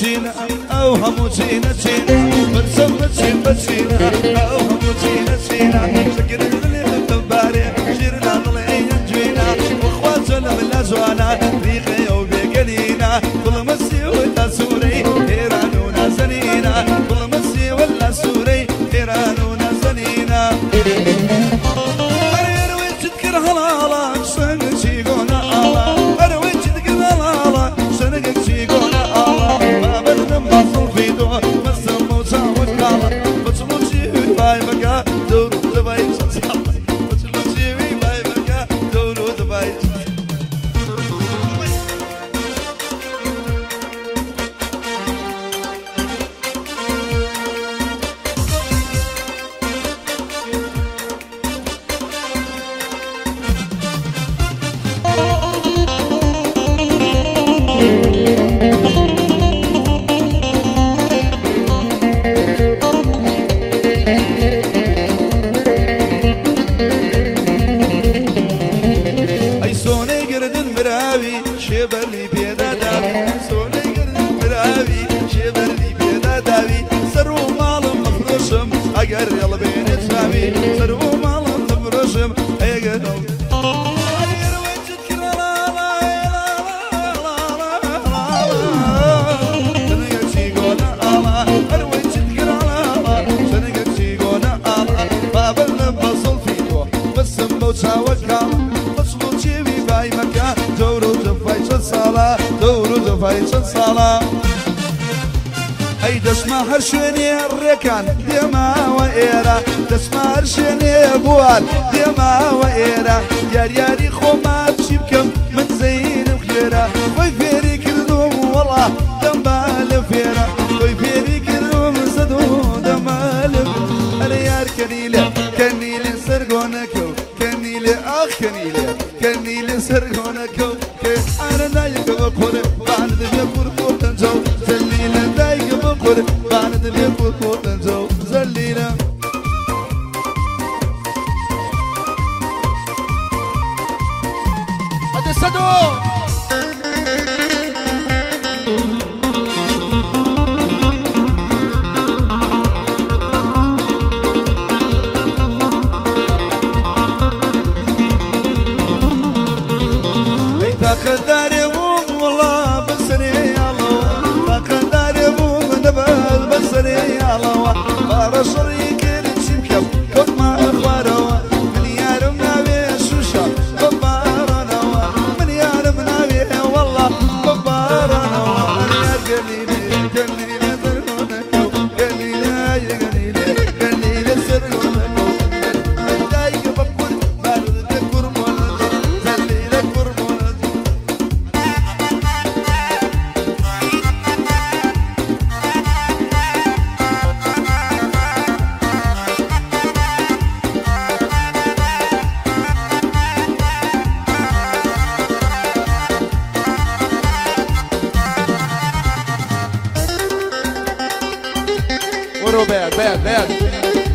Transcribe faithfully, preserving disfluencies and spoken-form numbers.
Çîna, ew hemû çîna, çîna, birsem biçîn biçîna, ew hemû çîna, çîna, şikir dilê min bibarê, şîrna dilê yan cîna, bixwaze li bila ciwana, rîxê ew bêgenîna, gulmesî wila sûrey, hêran û nazenîna, gulmesî wila sûrey, hêran û nazenîna. Her yer wê çi dikir helala, sengek çî gona ala. Her wê çi dikir helala, sengek çî gona ala. Babet min basıl fido, mısın bu çavuk kala. Bıçlı çivi bay baka, dur, dur bay çivi. Bıçlı çivi bay baka, dur, dur bay çivi. Ey sonê girdin biravî, şêberlî pêda dawî, sonê girdin biravî, şêberlî pêda dawî. Ser û malim bifroşim, eger yel bêne çavî. Ser û malim bifroşim, eger yel Ey destma her şuenê rêkan dêma we êra, destma her şuenê buar dêma we êra. Yar yarî xoma çî bikim, min zeynim xêra. Xwey fêrî kirdum wela, dem balê fêra. Xwey fêrî kirdum sedo dem balê. Erê yar kenîle, kenîle ser gonekew, kenîle ax kenîle, kenîle ser gonekew. Ke are dayke bi qurban dibe qurban zo, zelîle dayke bi qurban dibe qurban zo, zelîle. Hadi Sedo. Ey taqedarê bûm wela bi serê yalo, taqedarê bûm dibel bi serê yalo. Bara şerî kir çîm kem, kotma xwarawa. Min yarim navê Şûşa, bi baranawa. Min yarim navê wela, bi baranawa. Yar gelî. Wero ber, ber, ber.